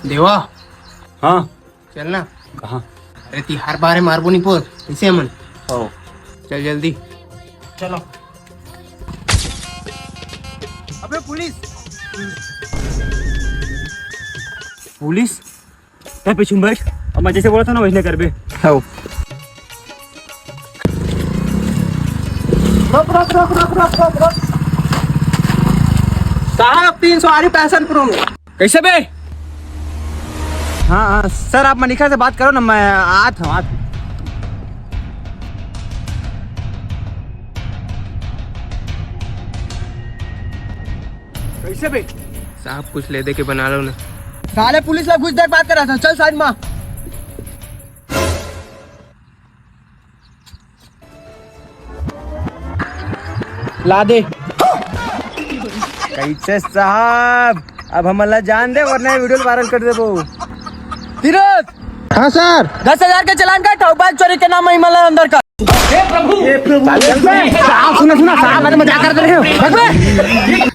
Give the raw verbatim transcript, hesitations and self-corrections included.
देवा, हाँ। चल ना। कहाँ? अरे, तिहार बारे मारबो नहीं पोर, इसे मन। हो। चल जल्दी। चलो। अबे पुलिस। पुलिस? तैं पीछू में बैठ, अब मैं जैसे बोला था ना, वैसने करबे। हो। रुक, रुक, रुक, रुक, रुक, रुक, रुक। साहब, तीन सवारी Passion Pro में। कैसे बे? हाँ, हाँ, सर, आप मनिखा से बात करो ना, मैं आत हूँ, आत हूँ। कैसे बे? साहब, कुछ ले दे के बना लो ना। साले पुलिस ला घुस दे के बात कर रहा था, चल साइड में। ला दे। कैसे साहब, अब हमन ला जान दे, वरना ये वीडियो वायरल कर देबो। फिरोज। हाँ सर। दस हजार के चालान काट, अउ बाइक चोरी के नाम में हमन ला अंदर कर। हे प्रभु, हे प्रभु। साहब, सुनो, सुनो, साहब, अरे मजाक कर रहे हो। भग बे।